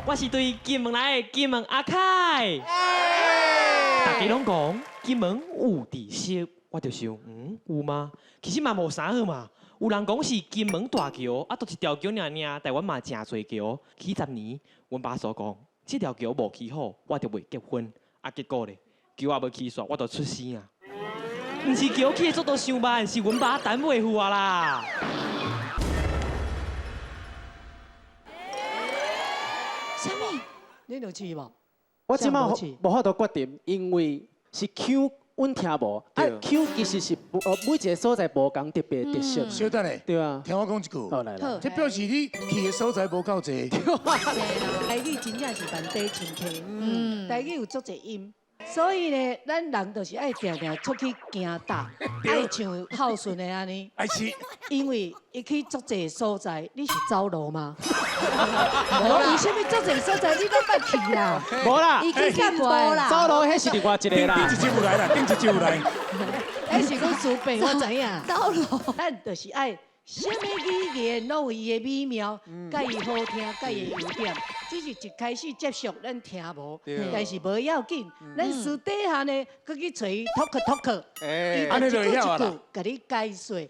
我是對金門來的金門阿凱。大家攏講金門有特色，我就想，有嗎？其實嘛無啥好嘛。有人講是金門大橋，啊，都一條橋爾爾，台灣嘛誠濟橋。起10年，阮爸所講，這條橋無起好，我就袂結婚。啊，結果咧，橋也無起煞，我就出生啊。毋是橋起的速度傷慢，是阮爸等袂赴啊啦。啥物？你有試無？我這擺無試無法度決定，因為是腔，阮聽無，啊腔其實是每一個所在無仝特別的特色。小等下，對啊。聽我講一句，好來來，這表示你去的所在無夠濟。台語真正是萬地深刻，台語有足濟音，所以呢，咱人就是愛定定出去行踏，愛像孝順的按呢。愛是，因為伊去足濟所在，你是走路嗎？無，為啥物足濟所在你攏捌去啦？無啦，伊去散步啦。走路彼是另外一個啦。頂一集有來啦，頂一集有來。彼是阮師伯，我知影。走路。咱就是愛啥物語言攏有伊的美妙，佮伊好聽，佮伊的優點。只是一開始接觸，咱聽無，但是無要緊，咱私底下呢，閣去揣伊 talk talk，伊就一句一句共你解說。